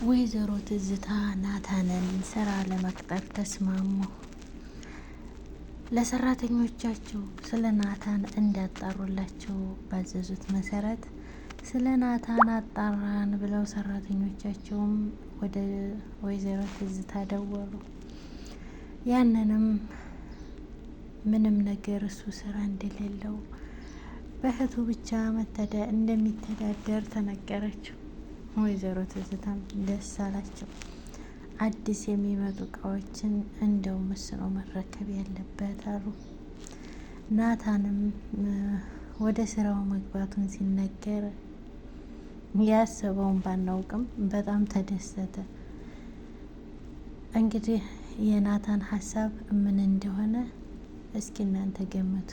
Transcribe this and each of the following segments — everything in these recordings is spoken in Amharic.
ወይዘሮ ትዝታ ናታንን ስራ ለመቅጠር ተስማሙ። ለሰራተኞቻቸው ስለ ናታን እንዳጣሩላቸው ባዘዙት መሰረት ስለ ናታን አጣራን ብለው ሰራተኞቻቸውም ወደ ወይዘሮ ትዝታ ደወሉ። ያንንም ምንም ነገር እሱ ስራ እንደሌለው በእህቱ ብቻ እንደሚተዳደር ተነገረችው። ወይዘሮ ትዝታም ደስ አላቸው። አዲስ የሚመጡ እቃዎችን እንደው ምስኖ መረከብ ያለበት አሉ። ናታንም ወደ ስራው መግባቱን ሲነገር ያሰበውን ባናውቅም በጣም ተደሰተ። እንግዲህ የናታን ሀሳብ ምን እንደሆነ እስኪ እናንተ ገምቱ።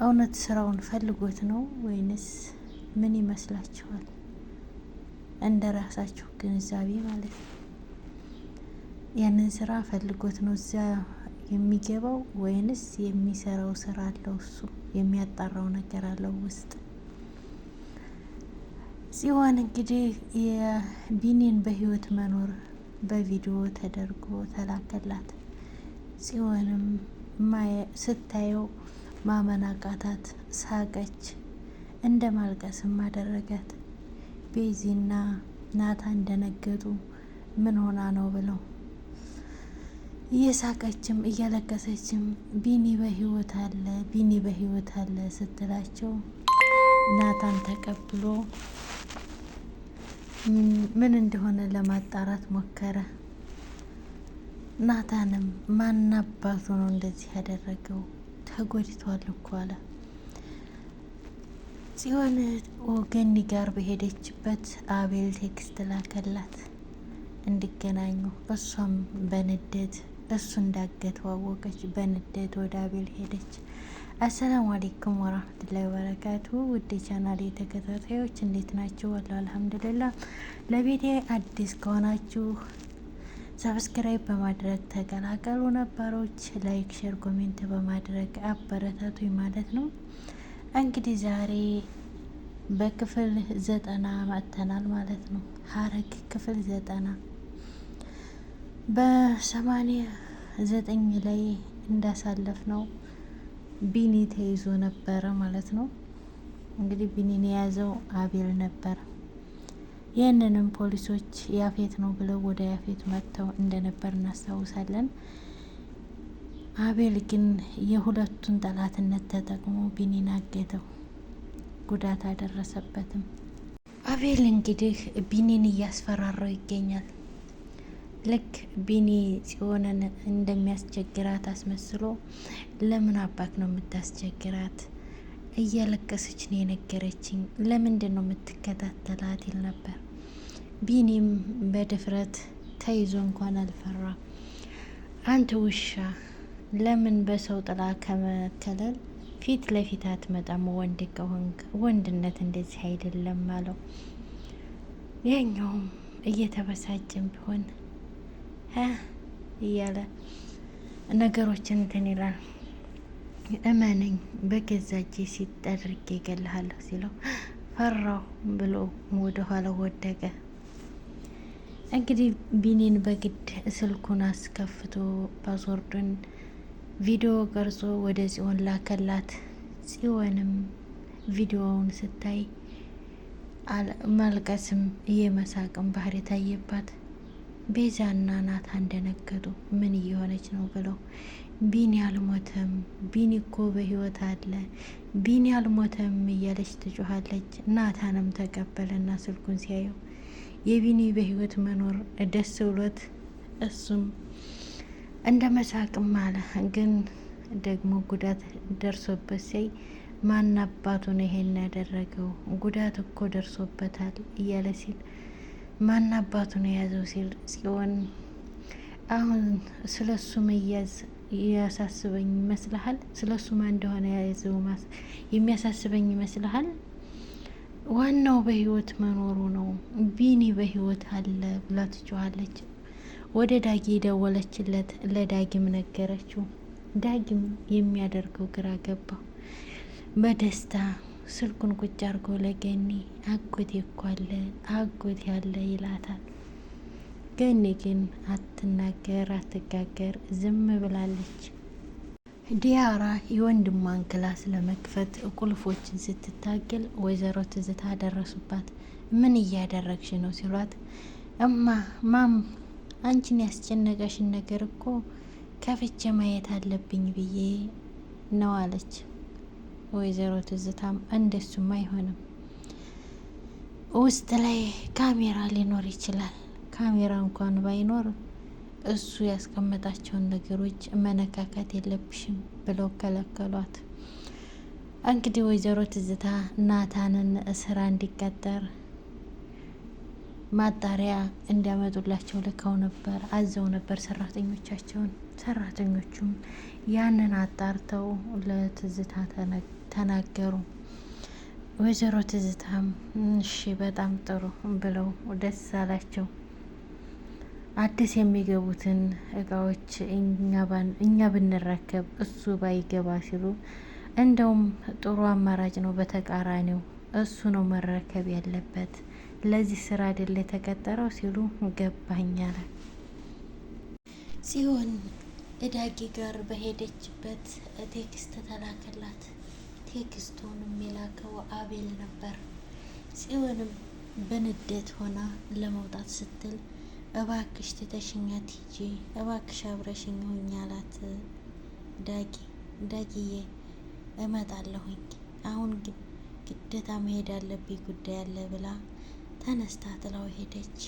እውነት ስራውን ፈልጎት ነው ወይንስ ምን ይመስላችኋል? እንደ ራሳችሁ ግንዛቤ ማለት ነው። ያንን ስራ ፈልጎት ነው እዚያ የሚገባው ወይንስ የሚሰራው ስራ አለው? እሱ የሚያጣራው ነገር አለው ውስጥ ጽዮን እንግዲህ የቢኒን በህይወት መኖር በቪዲዮ ተደርጎ ተላከላት። ጽዮንም ስታየው ማመን አቃታት፣ ሳቀች፣ እንደ ማልቀስም አደረጋት። ቤዚና ናታን ደነገጡ። ምን ሆና ነው ብለው እየሳቀችም እያለቀሰችም ቢኒ በህይወት አለ፣ ቢኒ በህይወት አለ ስትላቸው ናታን ተቀብሎ ምን እንደሆነ ለማጣራት ሞከረ። ናታንም ማን አባቱ ነው እንደዚህ ያደረገው? ተጎድቷል እኮ አለ። ጽዮን ወገኒ ጋር በሄደችበት አቤል text ላከላት እንዲገናኙ። እሷም በንዴት እሱ እንዳገተው አወቀች። በንዴት ወደ አቤል ሄደች። السلام عليكم ورحمة الله وبركاته ውድ ቻናል ተከታታዮች እንዴት ናችሁ? والله الحمد لله። ለቤቴ አዲስ ከሆናችሁ subscribe በማድረግ ተቀላቀሉ። ነባሮች like፣ share፣ comment በማድረግ አበረታቱኝ ማለት ነው። እንግዲህ ዛሬ በክፍል 90 መጥተናል ማለት ነው። ሐረግ ክፍል 90 በ89 ላይ እንዳሳለፍ ነው ቢኒ ተይዞ ነበረ ማለት ነው። እንግዲህ ቢኒን የያዘው አቤል ነበረ። ይህንንም ፖሊሶች ያፌት ነው ብለው ወደ ያፌት መጥተው እንደነበር እናስታውሳለን። አቤል ግን የሁለቱን ጠላትነት ተጠቅሞ ቢኒን አገተው፣ ጉዳት አደረሰበትም። አቤል እንግዲህ ቢኒን እያስፈራራው ይገኛል። ልክ ቢኒ ጽዮንን እንደሚያስቸግራት አስመስሎ ለምን አባክ ነው የምታስቸግራት? እያለቀሰች ነው የነገረችኝ። ለምንድን ነው የምትከታተላት? ይል ነበር። ቢኒም በድፍረት ተይዞ እንኳን አልፈራ። አንተ ውሻ ለምን በሰው ጥላ ከመከለል ፊት ለፊት አትመጣም? ወንድ ከሆንክ ወንድነት እንደዚህ አይደለም አለው። ያኛውም እየተበሳጨም ቢሆን እያለ ነገሮችን እንትን ይላል። እመነኝ በገዛ እጄ ሲጥ አድርጌ እገልሃለሁ ሲለው ፈራሁ ብሎ ወደ ኋላ ወደቀ። እንግዲህ ቢኒን በግድ ስልኩን አስከፍቶ password ኡን ቪዲዮ ቀርጾ ወደ ጽዮን ላከላት። ጽዮንም ቪዲዮውን ስታይ ማልቀስም እየመሳቅም ባህሪ ታየባት። ቤዛና ናታን ደነገጡ። ምን እየሆነች ነው ብለው ቢኒ አልሞተም፣ ቢኒ እኮ በህይወት አለ፣ ቢኒ አልሞተም እያለች ትጮኻለች። ናታንም ተቀበለና ስልኩን ሲያየው የቢኒ በህይወት መኖር ደስ ብሎት እሱም እንደ መሳቅም አለ። ግን ደግሞ ጉዳት ደርሶበት ሲያይ ማን አባቱ ነው ይሄን ያደረገው? ጉዳት እኮ ደርሶበታል እያለ ሲል ማን አባቱ ነው የያዘው ሲል ጽዮን አሁን ስለ እሱ መያዝ ያሳስበኝ ይመስልሃል? ስለ እሱ ማን እንደሆነ የያዘው የሚያሳስበኝ ይመስልሃል? ዋናው በህይወት መኖሩ ነው። ቢኒ በህይወት አለ ብላ ትጮኻለች። ወደ ዳጊ ደወለችለት፣ ለዳጊም ነገረችው። ዳጊም የሚያደርገው ግራ ገባው። በደስታ ስልኩን ቁጭ አርጎ ለገኒ አጎቴ እኮ አለ አጎቴ አለ ይላታል። ገኒ ግን አትናገር አትጋገር ዝም ብላለች። ዲያራ የወንድሟን class ለመክፈት ቁልፎችን ስትታገል ወይዘሮ ትዝታ ደረሱባት። ምን እያደረግሽ ነው ሲሏት፣ እማ ማም አንቺን ያስጨነቀሽን ነገር እኮ ከፍቼ ማየት አለብኝ ብዬ ነው አለች። ወይዘሮ ትዝታም እንደሱም አይሆንም፣ ውስጥ ላይ ካሜራ ሊኖር ይችላል። ካሜራ እንኳን ባይኖር እሱ ያስቀመጣቸውን ነገሮች መነካካት የለብሽም ብለው ከለከሏት። እንግዲህ ወይዘሮ ትዝታ ናታንን ስራ እንዲቀጠር ማጣሪያ እንዲያመጡላቸው ልከው ነበር፣ አዘው ነበር ሰራተኞቻቸውን። ሰራተኞቹም ያንን አጣርተው ለትዝታ ተናገሩ። ወይዘሮ ትዝታም እሺ በጣም ጥሩ ብለው ደስ አላቸው። አዲስ የሚገቡትን እቃዎች እኛ ብንረከብ እሱ ባይገባ ሲሉ፣ እንደውም ጥሩ አማራጭ ነው። በተቃራኒው እሱ ነው መረከብ ያለበት፣ ለዚህ ስራ አይደል የተቀጠረው ሲሉ ገባኝ አለ። ጽዮን እዳጊ ጋር በሄደችበት text ተላከላት። text ኡን የላከው አቤል ነበር። ጽዮንም በንዴት ሆና ለመውጣት ስትል እባክሽ ትተሽኝ አትሂጂ፣ እባክሽ አብረሽኝ ሁኚ አላት ዳጊ። ዳጊዬ እመጣለሁኝ፣ አሁን ግዴታ መሄድ አለብኝ ጉዳይ አለ ብላ ተነስታ ጥላው ሄደች።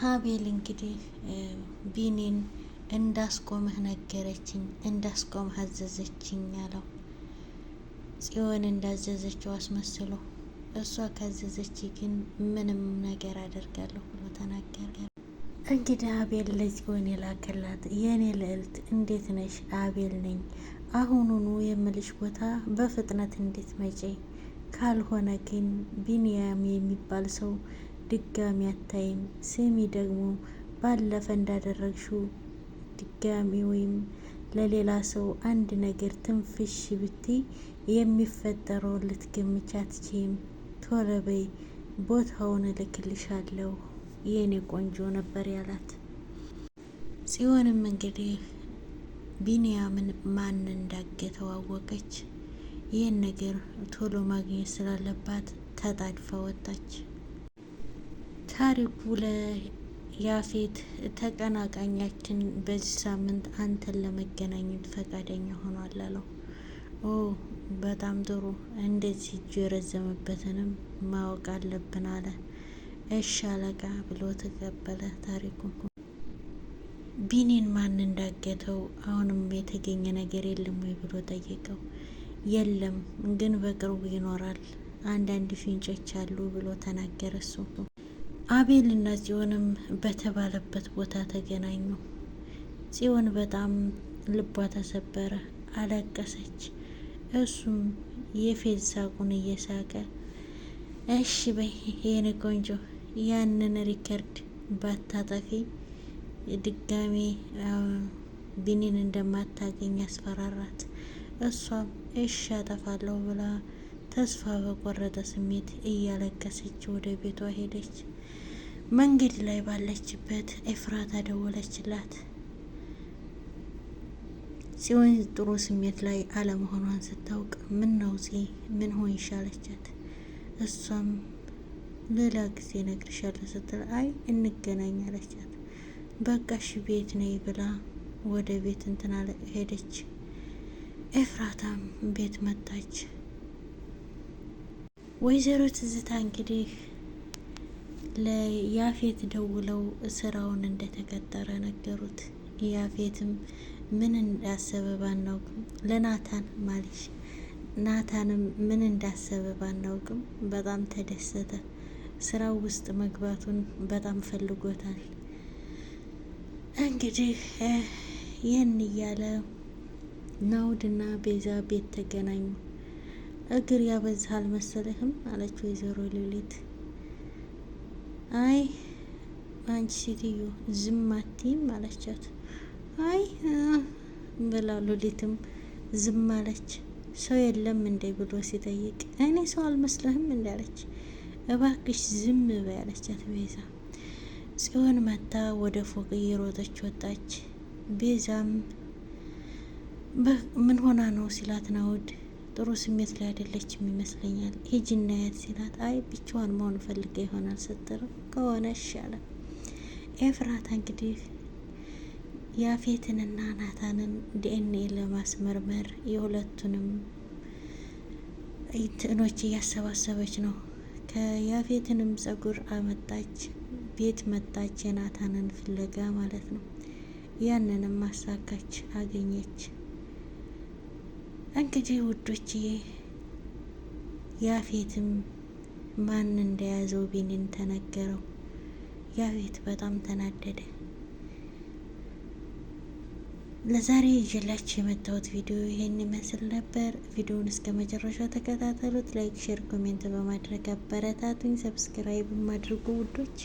አቤል እንግዲህ ቢኒን እንዳስቆምህ ነገረችኝ፣ እንዳስቆምህ አዘዘችኝ አለው። ጽዮን እንዳዘዘችው አስመስሎ እሷ ካዘዘች ግን ምንም ነገር አደርጋለሁ ብሎ ተናገረ። እንግዲህ አቤል ለጽዮን የላከላት የእኔ ልዕልት እንዴት ነሽ? አቤል ነኝ። አሁኑኑ የምልሽ ቦታ በፍጥነት እንዴት መጪ፣ ካልሆነ ግን ቢንያም የሚባል ሰው ድጋሚ አታይም። ስሚ ደግሞ ባለፈ እንዳደረግሽው ድጋሚ ወይም ለሌላ ሰው አንድ ነገር ትንፍሽ ብትይ የሚፈጠረውን ልትገምች አትችይም። ቶሎ በይ ቦታውን እልክልሻለሁ የኔ ቆንጆ ነበር ያላት። ጽዮንም እንግዲህ ቢንያምን ማን እንዳገተው አወቀች። ይህን ነገር ቶሎ ማግኘት ስላለባት ተጣድፋ ወጣች። ታሪኩ ለያፌት ተቀናቃኛችን በዚህ ሳምንት አንተን ለመገናኘት ፈቃደኛ ሆኗል አለው። ኦ በጣም ጥሩ፣ እንደዚህ እጁ የረዘመበትንም ማወቅ አለብን አለ። እሺ አለቃ ብሎ ተቀበለ ታሪኩ። ቢኒን ማን እንዳገተው አሁንም የተገኘ ነገር የለም ወይ ብሎ ጠየቀው። የለም ግን በቅርቡ ይኖራል፣ አንዳንድ ፍንጮች አሉ ብሎ ተናገረ እሱ። አቤል እና ጽዮንም በተባለበት ቦታ ተገናኙ። ጽዮን በጣም ልቧ ተሰበረ፣ አለቀሰች። እሱም የፌዝ ሳቁን እየሳቀ እሺ በይ የኔ ቆንጆ ያንን record ባታጠፊ ድጋሜ ቢኒን እንደማታገኝ አስፈራራት። እሷም እሺ አጠፋለሁ ብላ ተስፋ በቆረጠ ስሜት እያለቀሰች ወደ ቤቷ ሄደች። መንገድ ላይ ባለችበት ኤፍራታ ደወለችላት። ጽዮን ጥሩ ስሜት ላይ አለመሆኗን ስታውቅ ምን ነው ጽ ምን ሆንሽ አለቻት። እሷም ሌላ ጊዜ እነግርሻለሁ ስትል አይ እንገናኝ አለቻት። በቃ እሺ ቤት ነይ ብላ ወደ ቤት እንትና ሄደች። ኤፍራታም ቤት መጣች። ወይዘሮ ትዝታ እንግዲህ ለያፌት ደውለው ስራውን እንደተቀጠረ ነገሩት። ያፌትም ምን እንዳሰበ ባናውቅም ለናታን ማለሽ ናታንም ምን እንዳሰበ ባናውቅም በጣም ተደሰተ። ስራው ውስጥ መግባቱን በጣም ፈልጎታል። እንግዲህ ይህን እያለ ናውድና ቤዛ ቤት ተገናኙ። እግር ያበዛሃል መሰለህም አለች ወይዘሮ ሉሊት። አይ አንቺ ሴትዮ ዝም አትይም አለቻት። አይ ብላ ሉሊትም ዝም አለች። ሰው የለም እንዴ ብሎ ሲጠይቅ እኔ ሰው አልመስለህም እንዳለች እባክሽ ዝም በይ አለቻት ቤዛ። ጽዮን መታ ወደ ፎቅ እየሮጠች ወጣች። ቤዛም ምን ሆና ነው ሲላት ናውድ ጥሩ ስሜት ላይ አይደለችም ይመስለኛል፣ ሂጂ እናያት ሲላት አይ ብቻዋን መሆን ፈልጋ ይሆናል ስትለው ከሆነ ይሻላል። ኤፍራታ እንግዲህ ያፌትንና ናታንን ዲኤንኤ ለማስመርመር የሁለቱንም እንትኖች እያሰባሰበች ነው። ከያፌትንም ጸጉር አመጣች፣ ቤት መጣች፣ የናታንን ፍለጋ ማለት ነው። ያንንም አሳካች፣ አገኘች። እንግዲህ ውዶችዬ ያፌትም ማን እንደያዘው ቢኒን ተነገረው። ያፌት በጣም ተናደደ። ለዛሬ ይዤላችሁ የመጣሁት ቪዲዮ ይሄን ይመስል ነበር። ቪዲዮውን እስከ መጨረሻው ተከታተሉት። Like፣ share፣ comment በማድረግ አበረታቱኝ። Subscribe አድርጉ ውዶች።